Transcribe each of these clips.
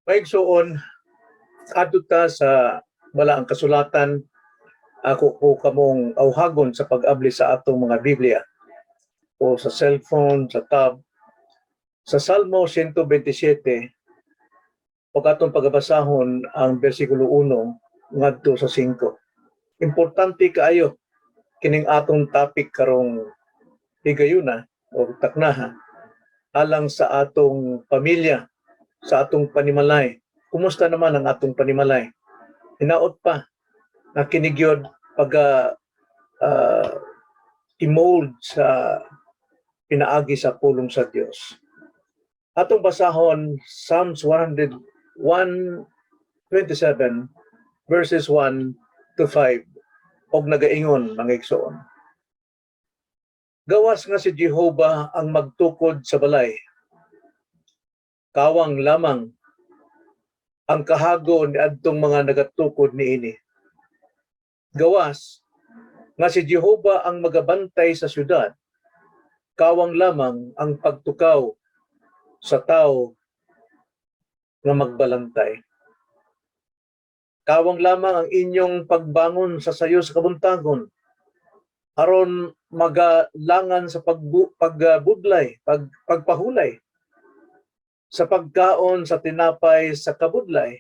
Mga igsoon, adto ta sa Balaang Kasulatan. Ako ko kamong awhagon sa pag-abli sa atong mga Biblia o sa cellphone, sa tab. Sa Salmo 127, ug atong pagabasahon ang bersikulo 1 ngadto sa 5. Importante kaayo kining atong topic karong higayuna o taknaha alang sa atong pamilya, sa atong panimalay. Kumusta naman ang atong panimalay? Hinaot pa na kini gyud pag i-mold sa pinaagi sa pulong sa Dios. Atong basahon Psalms 100 127 verses 1 to 5 og nagaingon, mga igsoon. Gawas nga si Jehova ang magtukod sa balay, kawang lamang ang kahago ni adtong mga nagatukod niini. Gawas nga si Jehova ang magabantay sa syudad, kawang lamang ang pagtukaw sa tao nga magbalantay. Kawang lamang ang inyong pagbangon sa sayo sa kabuntagon aron magalangan sa pagbudlay, pagpahulay, sa pagkaon sa tinapay sa kabudlay.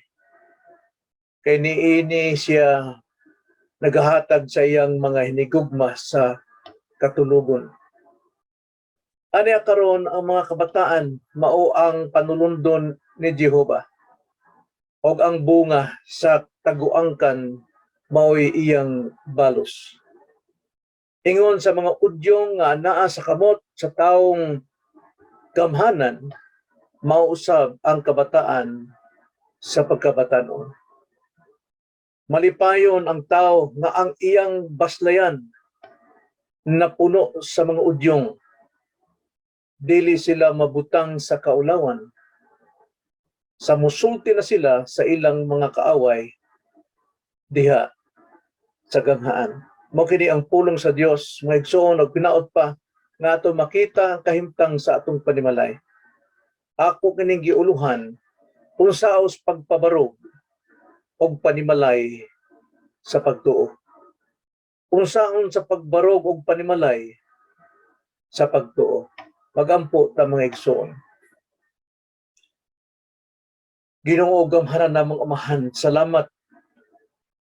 Kay niini siya nagahatag sa iyang mga hinigugma sa katulugon. Ani karon, ang mga kabataan mao ang panulundon ni Jehova og ang bunga sa taguangkan mao'y iyang balos. Ingon sa mga udyong nga naa sa kamot sa taong gamhanan, mao usab ang kabataan sa pagkabatanon. Malipayon ang tao nga ang iyang baslayan napuno sa mga udyong. Dili sila mabutang sa kaulawan. Sa musulti na sila sa ilang mga kaaway diha sa ganghaan. Mao kini ang pulong sa Dios, mga igsoon, ug pinaot pa nga ato makita ang kahimtang sa atong panimalay. Ako kining giuluhan unsaos pagpabarog og panimalay sa pagtuo. Unsaon sa pagbarog og panimalay sa pagtuo. Magampo ta, mga igsoon. Ginoo, gamhanan namong Amahan, salamat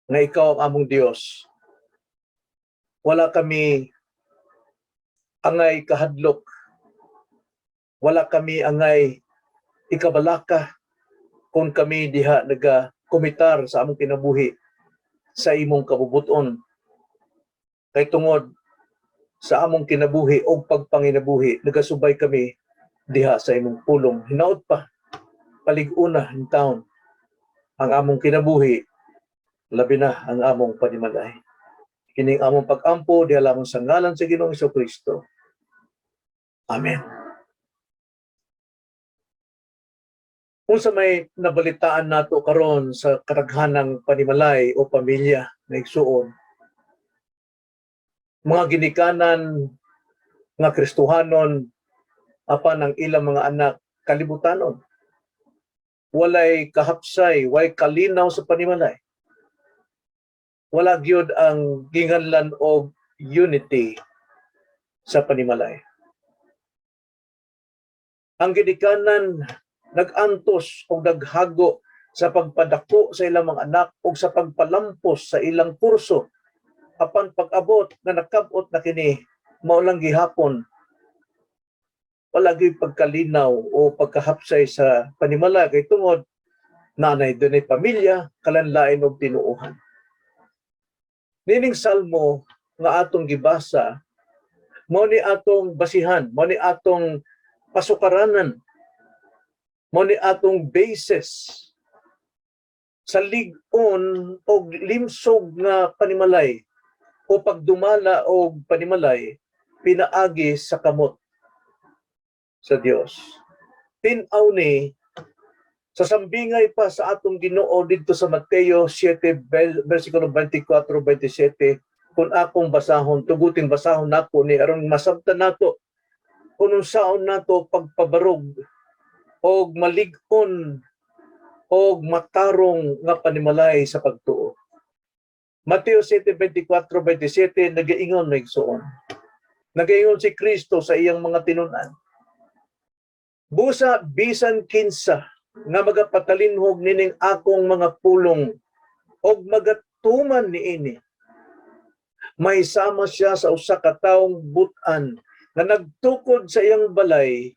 nga ikaw ang among Dios. Wala kami angay kahadlok. Wala kami angay ikabalaka kung kami diha naga komitar sa among kinabuhi sa imong kabubuton. Kay tungod sa among kinabuhi o pagpanginabuhi, nagasubay kami diha sa imong pulong. Hinaot pa, palig-una taon ang among kinabuhi, labi na ang among panimalay. Kining among pag-ampo diha lamang sa ngalan sa Ginoong Kristo. Amen. Unsa may nabalitaan nato karon sa kadaghanang panimalay o pamilya na igsuon? Mga ginikanan nga Kristohanon apan ang ilang mga anak kalibutanon. Walay kahapsay, walay kalinaw sa panimalay. Wala gyud ang ginganlan og unity sa panimalay. Ang ginikanan nag-antos o naghago sa pagpadako sa ilang mga anak o sa pagpalampos sa ilang kurso, apan pag-abot nga nakabot na kini, mao lang gihapon wala gyud pagkalinaw o pagkahapsay sa panimalay kay tungod nanay dunay pamilya kalanlain og tinuohan. Nining salmo nga atong gibasa, mao ni atong basihan, mao ni atong pasukaranan, mao ni atong basis sa lig-on og limsog nga panimalay o pagdumala og panimalay pinaagi sa kamot sa Dios. Tin-aw ni sa sambingay pa sa atong Ginoo didto sa Mateo 7 versikulo 24 27. Kung akong basahon, tuguting basahon nako ni aron masabtan nato kung unsaon nato pagpabarog og malig-on. og matarong nga panimalay sa pagtuo. Mateo 7:24-27, nagaingon, mga igsoon. Nagaingon si Kristo sa iyang mga tinun-an. "Busa bisan kinsa nga magapatalinhog nining akong mga pulong og magatuman niini, may sama siya sa usa ka taong but-an nga nagtukod sa iyang balay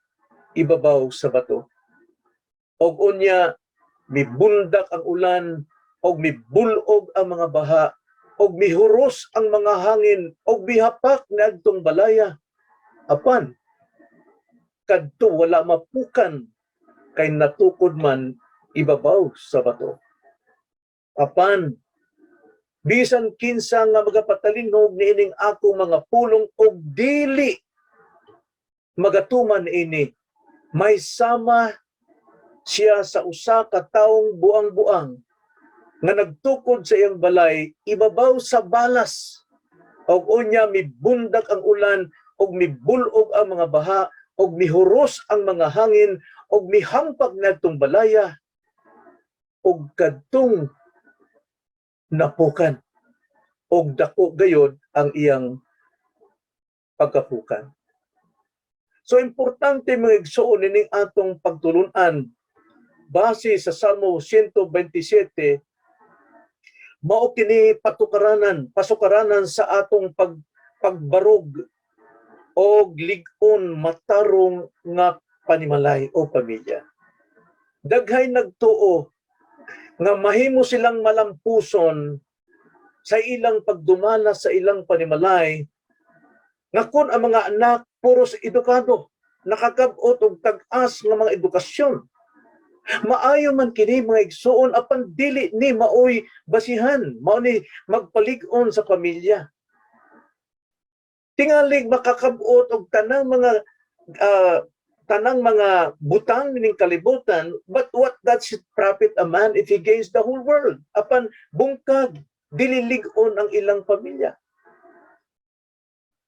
ibabaw sa bato. Og unya mibundak ang ulan og mibulog ang mga baha og mihuros ang mga hangin og mihapak niadtong balaya, apan kadto wala mapukan kay natukod man ibabaw sa bato. Apan bisan kinsa nga magapatalinhog niining akong mga pulong og dili magatuman ini, may sama siya sa usa ka taong buang-buang nga nagtukod sa iyang balay ibabaw sa balas. Og unya mibundak ang ulan og mibulog ang mga baha og mihuros ang mga hangin og mihampak niadtong balaya, og kadtong napukan og dako gayod ang iyang pagkapukan." So importante, mga igsoon, ining atong pagtulunan base sa Salmo 127. Mao kini patukaranan, pasukaranan sa atong pagbarog og lig-on matarong nga panimalay o pamilya. Daghay nagtuo nga mahimo silang malampuson sa ilang pagdumala sa ilang panimalay nga kun ang mga anak puros edukado, nakakab-ot og tag-as nga mga edukasyon. Maayo man kini, mga igsoon, apan dili ni maoy basihan, mao ni magpalig-on sa pamilya. Tingalig makakab-ot og tanang mga butang ning kalibutan, but what does it profit a man if he gains the whole world, apan bungkag, dili lig-on ang ilang pamilya?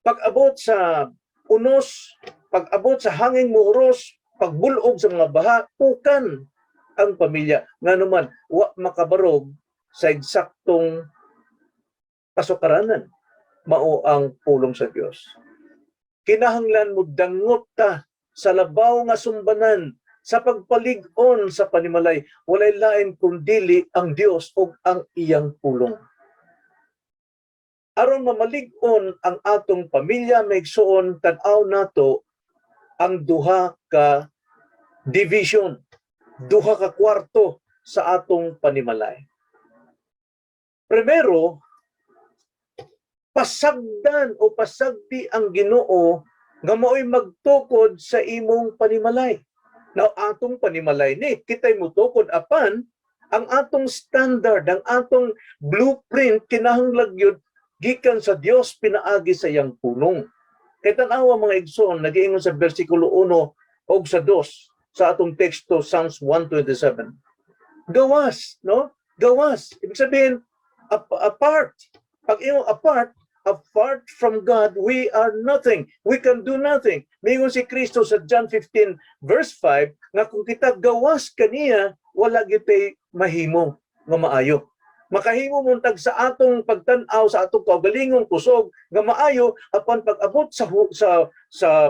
Pag-abot sa unos, pag-abot sa hanging muhuros, pagbulog sa mga baha, pukan ang pamilya. Ngano man, wa makabarog sa eksaktong pasukaranan, mao ang pulong sa Dios. Kinahanglan mo dangot ta sa labaw nga sumbanan sa pagpalig-on sa panimalay, walay lain kundili ang Dios ug ang iyang pulong. Aron mamalig-on ang atong pamilya, mga igsoon, tan-aw nato ang duha ka division, duha ka kwarto sa atong panimalay. Primero, pasagdan o pasagdi ang Ginoo nga mao'y magtukod sa imong panimalay. Now, atong panimalay ni, kita'y mutukod, apan ang atong standard, ang atong blueprint kinahanglan gyud gikan sa Dios pinaagi sa iyang pulong. Kay tan-awa, mga igsoon, nagiingon sa bersikulo 1 og sa 2 sa atong teksto, Psalms 127. Gawas, no? Gawas. Ibig sabihin, apart. Pag iyong apart, apart from God, we are nothing. We can do nothing. Mingon si Kristo sa John 15 verse 5 nga kung kita gawas kaniya, wala gyud mahimo nga maayo. Makahimo man tag sa atong pagtan-aw sa atong kaugalingong kusog nga maayo, apan pag-abot sa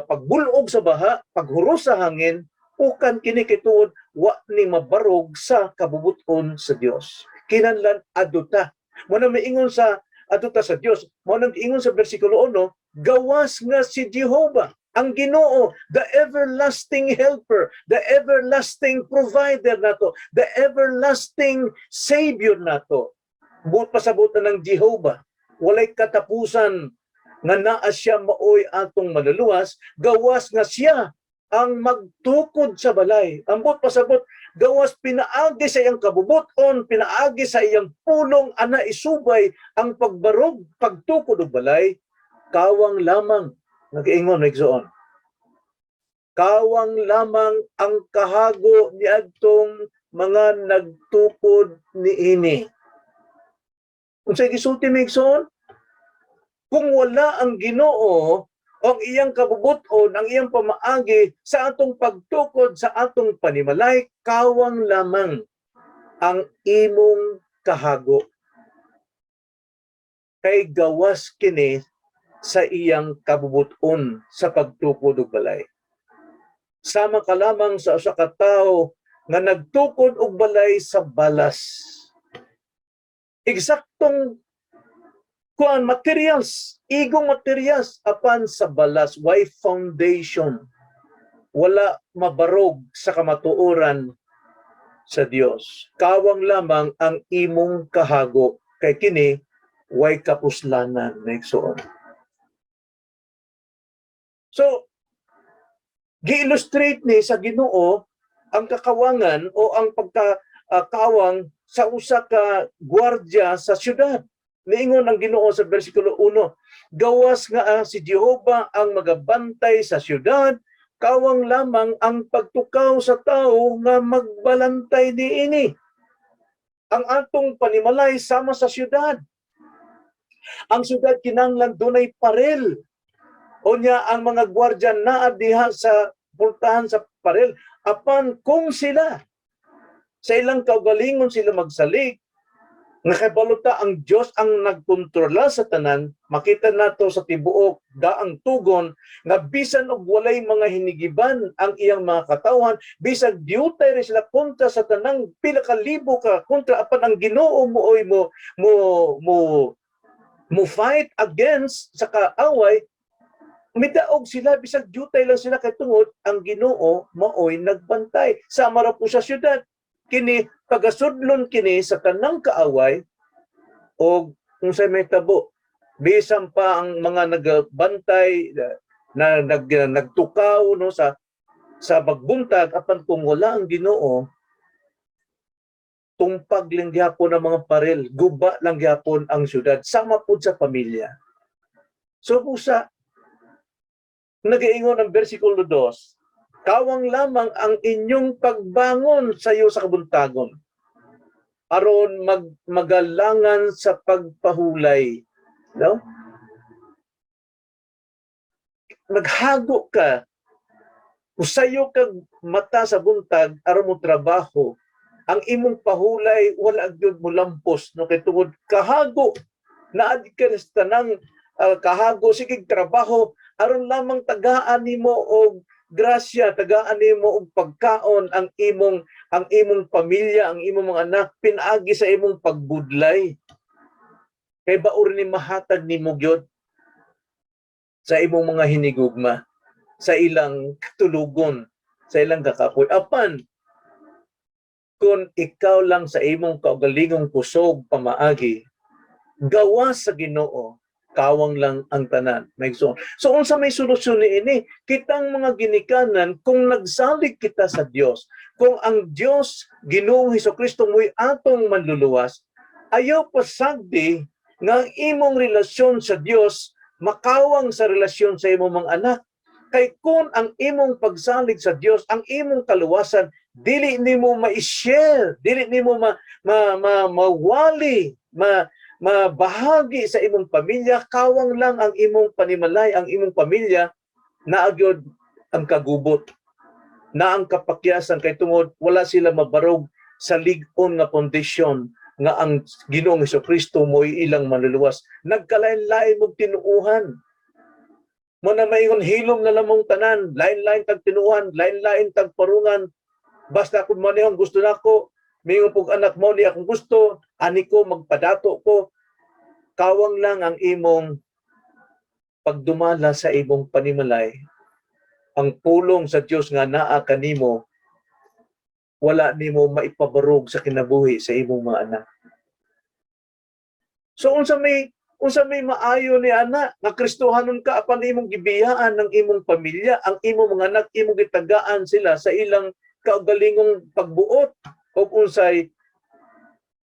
pagbulog sa baha, paghuros sa hangin, ukan kini kay tuod wa ni mabarog sa kabubuton sa Dios. Kinahanglan adto ta. Mo na miingon sa adto ta sa Dios. Mo nang ingon sa bersikulo 1, gawas nga si Jehova, ang Ginoo, the everlasting helper, the everlasting provider nato, the everlasting savior nato. Buot pasabutan ng Jehova, walay katapusan nga naa siya maoy atong maluluwas, gawas nga siya ang magtukod sa balay. Ang buot pasabot, gawas pinaagi sa iyang kabubuton, pinaagi sa iyang pulong ana isubay ang pagbarog, pagtukod og balay, kawang lamang, nag-ingon, igsoon. Kawang lamang ang kahago niadtong mga nagtukod niini. Unsay gisulti, mga igsoon? Kung wala ang Ginoo, ang iyang kabubuton, ang iyang pamaagi sa atong pagtukod sa atong panimalay, kawang lamang. ang imong kahago, kay gawas kini sa iyang kabubuton sa pagtukod og balay. Sama ka lamang sa usa ka tawo nga nagtukod og balay sa balas. Eksaktong kuan materials, igong materials, apan sa balas, way foundation? Wala mabarog sa kamatuoran sa Dios. Kawang lamang ang imong kahago, kay kini way kapuslanan, mga. So, gi-illustrate ni sa Ginoo ang kakawangan o ang pagkakawang sa usa ka gwardya sa syudad. Niingon ang Ginoo sa bersikulo 1, "Gawas nga si Jehova ang magabantay sa syudad, kawang lamang ang pagtukaw sa tao nga magbalantay niini." Ang atong panimalay sama sa syudad. Ang syudad kinahanglan dunay parel. Unya ang mga gwardya naa diha sa pultahan sa parel. Apan kung sila sa ilang kaugalingon sila magsalig, nga kabalo ta ang Dios ang nagkontrola sa tanan, makita nato sa tibuok Daang Tugon nga bisan og walay mga hinigiban ang iyang mga katawhan, bisag diutay rin sila kontra sa tanang pila ka libo ka kontra, apan ang Ginoo mooy mo fight against sa kaaway. Midaog sila bisag diutay lang sila, kay tungod ang Ginoo maoy nagbantay. Sama ra po sa syudad kini, pagasudlon kini sa tanang kaaway. Og kung sa may tabo, bisan pa ang mga nagbantay na nagtukaw, no, sa pagbuntag, apan kung wala ang Ginoo, tumpag lang gyapon ang mga parel, guba lang gyapon ang syudad. Sama pud sa pamilya. So busa nagaingon ang bersikulo 2, "Kawang lamang ang inyong pagbangon sayo sa kabuntagon aron magalangan sa pagpahulay," no? Naghago ka, usayo kag mata sa buntag aron mo trabaho, ang imong pahulay wala gyud mo lampos, no, kay tungod kahago naad ka sa tanang kahago, sige trabaho aron lamang tagaan nimo og grasya, tagaan nimo og pagkaon ang imong pamilya, ang imong mga anak, pinaagi sa imong pagbudlay. Kay baur ni mahatag nimo gyud sa imong mga hinigugma, sa ilang katulugon, sa ilang kakapoy. Apan kung ikaw lang sa imong kaugalingong kusog pamaagi, gawas sa Ginoo, kawang lang ang tanan. May so, so unsa may solusyon niini? Kitang mga ginikanan, kung nagsalig kita sa Dios, kung ang Dios Ginoong Hesukristo mo'y atong manluluwas, ayaw pasagdi nga ang imong relasyon sa Dios makawang sa relasyon sa imong mga anak. Kay kung ang imong pagsalig sa Dios, ang imong kaluwasan, dili nimo ma-share, dili nimo ma, ma, ma, mawali, mabahagi sa imong pamilya, kawang lang ang imong panimalay, ang imong pamilya, naa gyud ang kagubot, na ang kapakyasan, kay tungod wala sila mabarog sa lig-on nga pundasyon nga ang Ginoong Kristo mo'y ilang manluluwas. Nagkalain-lain mong tinuuhan. Mo na maingon hilom na lamong tanan, lain-lain tag tinuuhan, lain-lain tag parungan. Basta kung manehong gusto nako, mingon pug anak mo ni akong gusto, ani ko magpadato ko. Kawang lang ang imong pagdumala sa imong panimalay. Ang pulong sa Dios nga naa kanimo, wala nimo maipabarog sa kinabuhi sa imong mga anak. So unsa may maayo ni ana nga Kristohanon ka apan imong gibiyaan ng imong pamilya, ang imong mga anak, imong gitagaan sila sa ilang kaugalingong pagbuot o unsay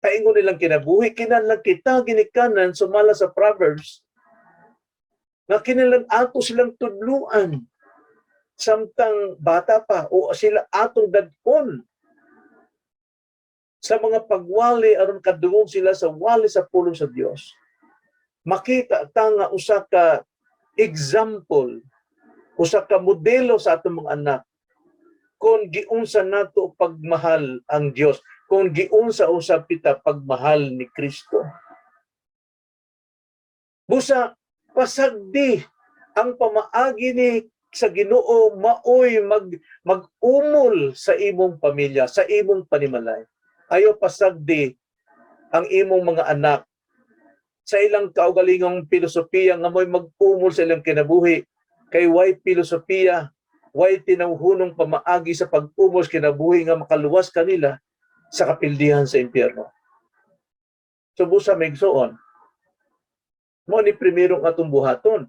paingon nilang kinabuhi? Kinahanglan kita ginikanan, sumala sa Proverbs, nga kinahanglan ato silang tudluan samtang bata pa o sila atong dad-on sa mga pagwali aron kadungog sila sa wali sa pulong sa Dios. Makita ta nga usa ka example, usa ka modelo sa atong mga anak kung giunsa nato pagmahal ang Dios. kung giunsa usab kita pagmahal ni Kristo. Busa pasagdi ang pamaagi ni sa Ginoo maoy mag-umol sa imong pamilya, sa imong panimalay. Ayo pasagdi ang imong mga anak sa ilang kaugalingong filosofiya nga mo'y mag-umol sa ilang kinabuhi, kay way filosofiya, way tinawhunong pamaagi sa pag-umol sa kinabuhi nga makaluwas kanila sa kapildihan sa impyerno. So busa, mga igsoon, mao ni primerong atong buhaton.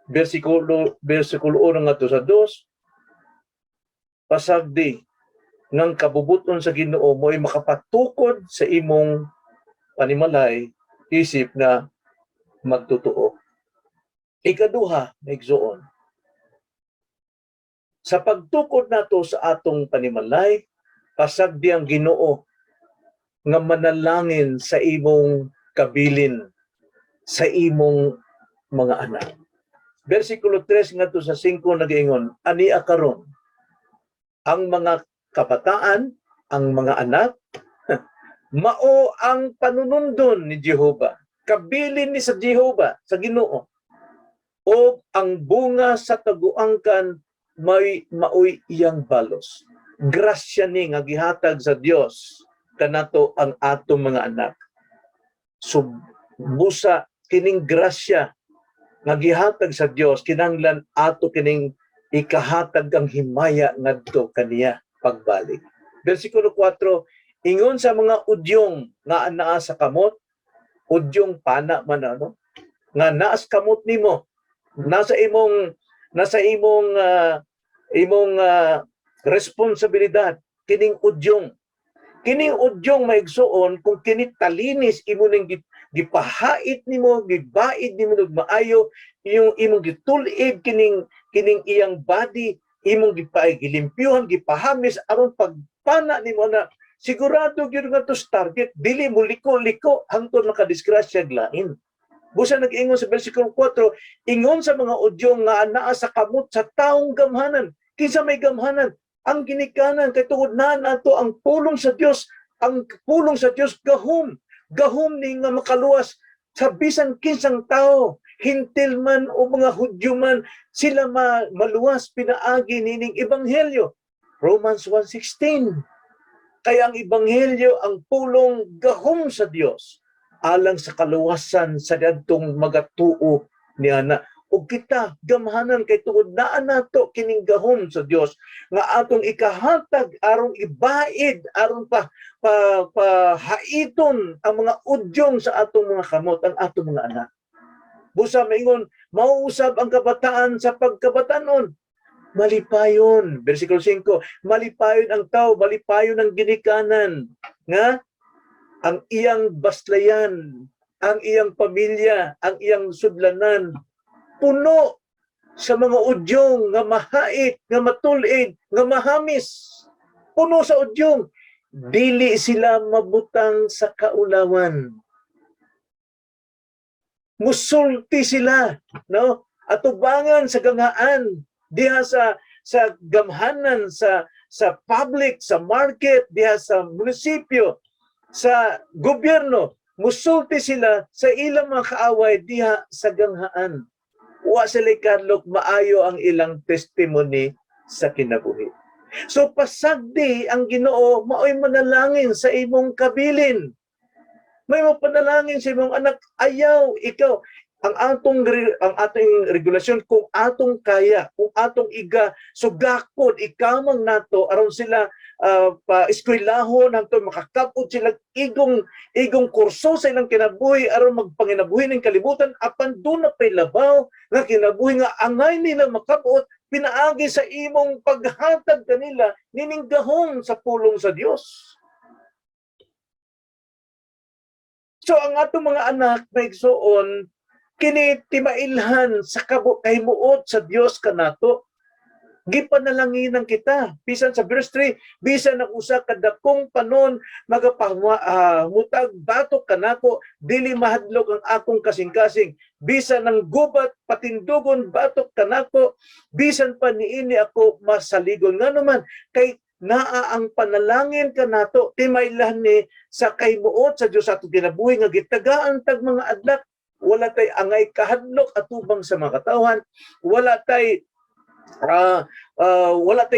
Versikulo 1 ngadto sa 2, pasagdi ngang kabubuton sa Ginoo mo'y makapatukod sa imong panimalay isip na magtotoo. Ikaduha, mga igsoon, sa pagtukod nato sa atong panimalay, pasagdi ang Ginoo nga manalangin sa imong kabilin, sa imong mga anak. Versikulo 3 ngadto sa 5 nagaingon, "Ania karon ang mga kabataan, ang mga anak, mao ang panunundon ni Jehova. Kabilin ni sa Jehova, sa Ginoo. O ang bunga sa taguangkan may maoy iyang balos." Grasya ni nga gihatag sa Dios kanato ang atong mga anak. So busa kining grasya nga gihatag sa Dios, kinahanglan ato kining ikahatag ang himaya ngadto kaniya pagbalik. Versikulo 4, ingon sa mga udyong nga anaa sa kamot, udyong pana man ano, nga naas kamot nimo, nasa imong responsibilidad kining udyong. Kining udyong, mga igsoon, kung kini talinis imo ning gipahait nimo, gibaid nimo og maayo, yung imong gitul-id kining iyang body, imong gilimpyuhan, gipahamis aron pagpana nimo na sigurado gyud nga to target, dili mo liko-liko hangtod makadisgrasya lain. Busa nag-ingon sa versikulo 4, ingon sa mga udyong nga anaa sa kamot sa taong gamhanan. Kinsa may gamhanan? Ang ginikanan, kay tungod na nato ang pulong sa Dios, ang pulong sa Dios gahom. Gahom ni nga makaluwas sa bisan kinsang tao, Hentil man o mga Hudyo man, sila maluwas pinaagi nining ebanghelyo. Romans 1:16. Kaya ang ebanghelyo, ang pulong, gahom sa Dios alang sa kaluwasan sa dadtong magatuo niana. Ug kita gamhanan kay tungod naa nato kining gahom sa Dios nga atong ikahatag aron ibaid, aron pa pa pahaiton ang mga udyong sa atong mga kamot, ang atong mga anak. Busa maingon, mauusab ang kabataan sa pagkabatanon. Malipayon, versikulo 5, malipayon ang tao, malipayon ang ginikanan nga ang iyang baslayan, ang iyang pamilya, ang iyang sudlanan puno sa mga udyong nga mahait, nga matulid, nga mahamis. Puno sa udyong. Dili sila mabutang sa kaulawan. Musulti sila, no? Atubangan sa ganghaan, diha sa gamhanan, sa public, sa market, diha sa munisipyo, sa gobyerno, musulti sila sa ilang mga kaaway diha sa ganghaan. Wa sila kadlok, maayo ang ilang testimony sa kinabuhi. So pasagdi ang Ginoo maoy manalangin sa imong kabilin. May mapanalangin sa imong anak, ayaw ikaw ang ating regulasyon, kung atong kaya, kung atong iga sugakod, ikamang nato aron sila pa eskwelahon hangtod makakab-ot sila igong igong kurso sa ilang kinabuhi aron magpanginabuhi ning kalibutan, apan duna pay labaw nga kinabuhi nga angay nila makab-ot pinaagi sa imong paghatag kanila nining gahom sa pulong sa Dios. So ang atong mga anak, mga igsoon, kini timailhan sa kahimuot sa Dios kanato. Gipanalanginan kita. Bisan sa verse 3, bisan ang usa ka dakong panon magapamutag batok kanako, dili mahadlok ang akong kasing-kasing. Bisan ang gubat patindugon batok kanako, bisan pa niini ako masaligon. Ngano man kay Naa ang panalangin kanato, timailhan ni sa kahimuot sa Dios atong kinabuhi nga gitagaan tag mga adlak. Wala tay angay kahadlok atubang sa mga katawhan, wala tay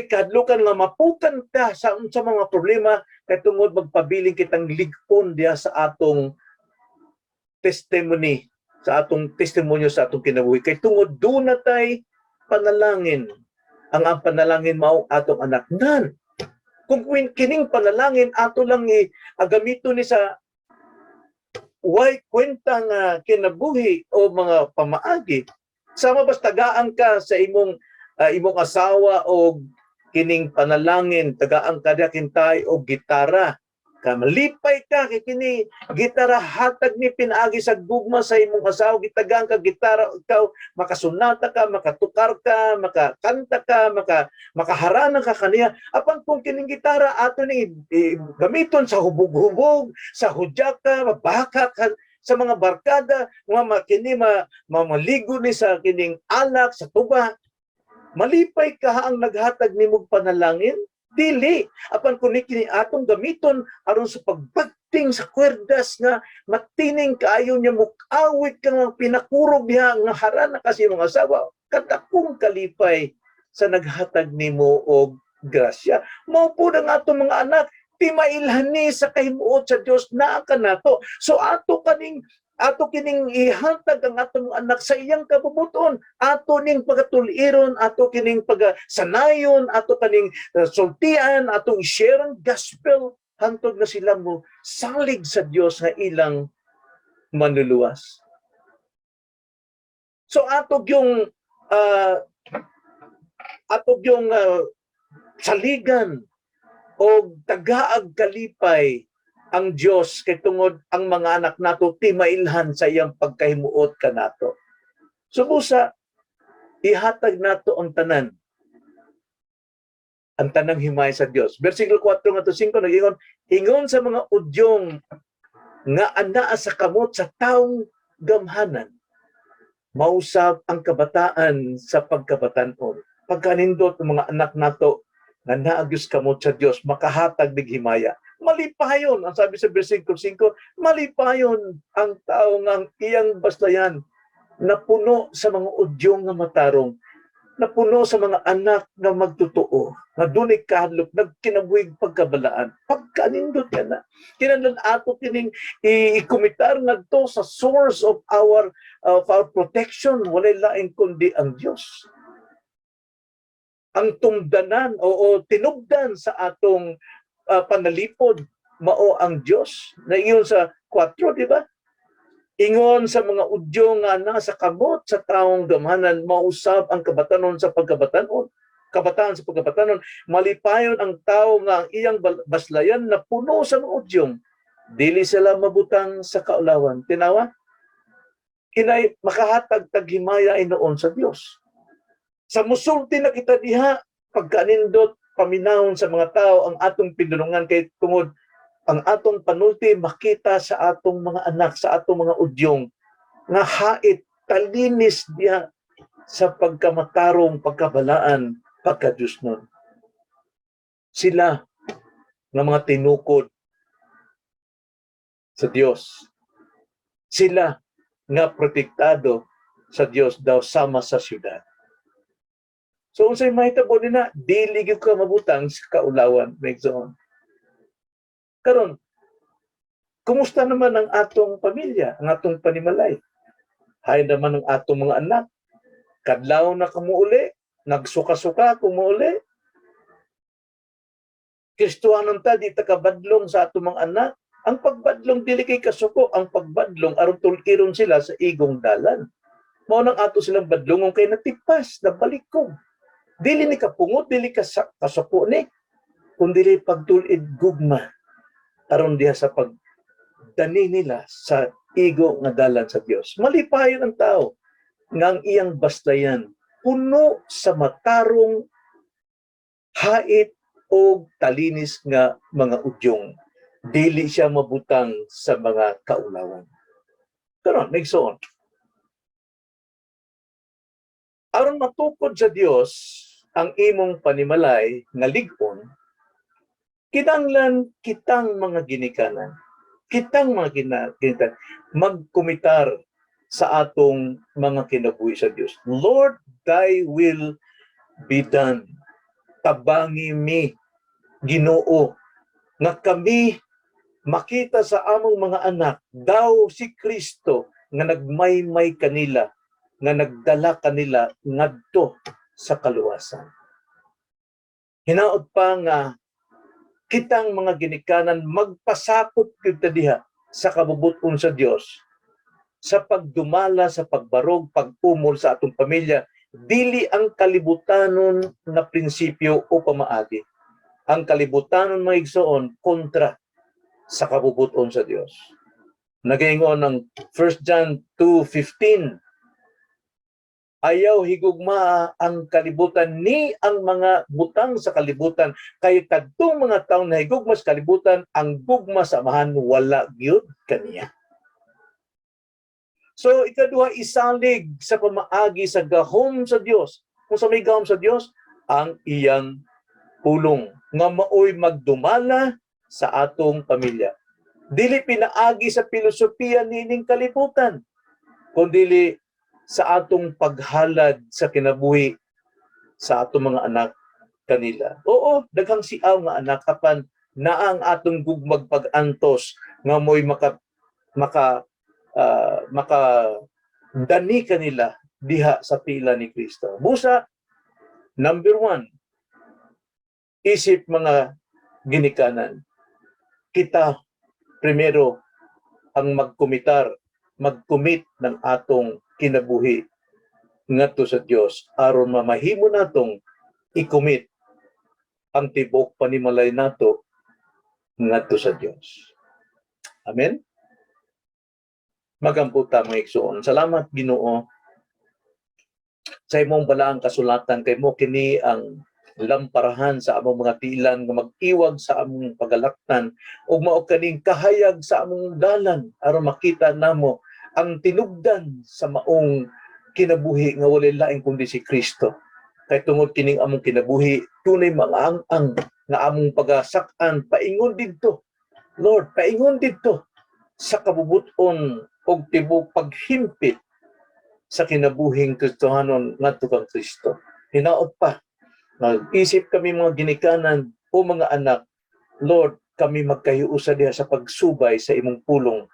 kahadlokan nga mapukan ta sa mga problema kay tungod magpabiling kitang lig-on diha sa atong testimony, sa atong testimonyo sa atong kinabuhi, kay tungod duna tay panalangin. Ang panalangin mao atong anak nan. Kung kining panalangin ato lang gamito ni sa way kwenta nga kinabuhi o mga pamaagi, sama basta tagaan ka sa imong asawa o kining panalangin, tagaan ka diha kintay og gitara ka, malipay ka kay kini gitara hatag ni pinaagi sa gugma sa imong asawa. Gitagaan ka gitara, ikaw makasunata ka, makatukar ka, makakanta ka, makaharana ka kaniya. Apan kung kining gitara ato ni gamiton sa hubog-hubog, sa hudyaka, mabaka ka sa mga barkada, nga kini mamaligo ni sa kining alak, sa tuba, malipay ka ang naghatag nimog panalangin? Dili. Apan kun kini atong gamiton aron sa pagbagting sa kwerdas nga matining kaayo niya, mukawit ka nga pinakurog diha nga harana kasi mga asawa, kadakong kalipay sa naghatag nimo og grasya. Mao po ang atong mga anak, timailhan ni sa kahimuot sa Dios naa kanato. So ato kining ihatag ang atong anak sa iyang kabubuton, ato ning pagatuliron, ato kining pagasanayon, ato kaning sultian, atong i-share ang gospel hantod na sila mo salig sa Dios nga ilang manluluwas. So ato yung saligan o tagaag kalipay ang Dios kay tungod ang mga anak nato timailhan sa iyang pagkahimuot kanato. So busa ihatag nato ang tanan, ang tanang himay sa Dios. Versikulo 4 ngadto 5 nag-ingon, ingon sa mga udyong nga anaa sa kamot sa taong gamhanan, mausab ang kabataan sa pagkabatanon. Pagkanindot ng mga anak nato nga naa gyud sa kamot sa Dios, makahatag nig himaya. Malipayon, ang sabi sa versikulo 5, malipayon ang tao nga ang iyang baslayan napuno sa mga udyong nga matarong, napuno sa mga anak nga magtotoo, nga dunay kahadlok, nagkinabuhig pagkabalaan. Pagkanindot yan na. Kinahanglan ato kining i-komitar ngadto sa source of our protection, walay lain kundi ang Dios. Ang tumdanan o tinubdan sa atong panalipod mao ang Dios. Naingon sa 4, di ba? Ingon sa mga udyo nga nasa kamot sa taong gamhanan, mausab ang kabatanon sa pagkabatanon. Kabataan sa pagkabatanon, malipayon ang tao nga ang iyang baslayan na puno sa mga udyong. Dili sila mabutang sa kaulawan. Tinawa? Kinay makahatag taghimaya noon sa Dios. Sa musulti na kita diha, pagkanindot paminawon sa mga tao ang atong pinulungan kay tungod ang atong panulti makita sa atong mga anak, sa atong mga udyong nga hait talinis diha sa pagkamatarong, pagkabalaan, pagkadiyosnon. Sila nga mga tinukod sa Dios. Sila nga protektado sa Dios daw sama sa syudad. So unsay mahitabo nina, dili gyud ka mabutang sa kaulawan, Megzoon. Karon, kumusta naman ang atong pamilya, ang atong panimalay? Hay naman ang atong mga anak. Kadlaw na kamuuli, nagsuka-suka kumuuli. Kristohanon ta, di ta kabadlong sa atong mga anak. Ang pagbadlong dili kay kasuko, ang pagbadlong aron tuliron sila sa igong dalan. Mao nang ato silang badlongon kay natipas, nabalikog. Dili ni kapungot, dili ka kasuko ni, kundi pagtulid gugma aron diha sa pagdani nila sa igo nga dalan sa Dios. Malipayon ang tao nga ang iyang baslayan puno sa matarong, hait o talinis nga mga udyong. Dili siya mabutang sa mga kaulawan. Karon, nigsoon. Aron matukod sa Dios ang imong panimalay nga lig-on, Kinanglan kitang mga ginikanan, kitang mga ginikanan, magkomitar sa atong mga kinabuhi sa Dios. Lord, Thy will be done. Tabangi mi, Ginoo, nga kami makita sa among mga anak daw si Kristo nga nagmaymay kanila, nga nagdala kanila ngadto sa kaluwasan. Hinaot pa nga kitang mga ginikanan magpasakop gyud ta diha sa kabubut-on sa Dios sa pagdumala, sa pagbarog, pag-umol sa atong pamilya, dili ang kalibutanon nga prinsipyo o pamaagi. Ang kalibutanon, mga igsoon, kontra sa kabubut-on sa Dios. Nagaingon ang 1 John 2:15, "Ayaw higugmaa ang kalibutan ni ang mga butang sa kalibutan, kay kadtong mga taong nahigugma sa kalibutan, ang gugma sa Amahan wala gyud kaniya." So ikaduha, isalig sa pamaagi sa gahom sa Dios. Kung sa may gahom sa Dios, ang iyang pulong nga maoy magdumala sa atong pamilya. Dili pinaagi sa pilosopiya nining kalibutan, kundili sa atong paghalad sa kinabuhi sa atong mga anak kanila. Oo, daghang siaw nga anak, apan naa ang atong gugmag pag-antos nga mo'y maka maka ah, maka dani kanila diha sa pila ni Kristo. Busa, number one, isip mga ginikanan, kita primero ang magkumitar, mag-commit ng atong kinabuhi ngadto sa Dios aron mamahimo natong i-commit ang tibuok panimalay nato ngadto sa Dios. Amen. Magampo ta, mga igsoon. Salamat, Ginoo, sa imong balaang kasulatan, kay mao kini ang lamparahan sa among mga tilan nga mag-iwag sa among pagalaktan ug mao kaning kahayag sa among dalan aron makita namo ang tinubdan sa maong kinabuhi nga walay laing kundi si Kristo. Kay tungod kining among kinabuhi, tunay mga ang nga among pagasak-an paingon didto. Lord, paingon didto sa kabubuton og tibuok paghimpit sa kinabuhing Kristohanon ngadto kang Kristo. Hinaot pa, mag-isip kami mga ginikanan o mga anak, Lord, kami magkahiusa diha sa pagsubay sa imong pulong.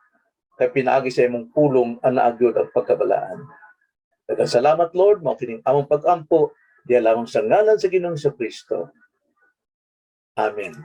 Kay pinaagi sa imong pulong anaa gyud ang pagkabalaan. Daghang salamat, Lord, mao kining among pag-ampo diha lamang sa ngalan sa Ginoong Kristo. Amen.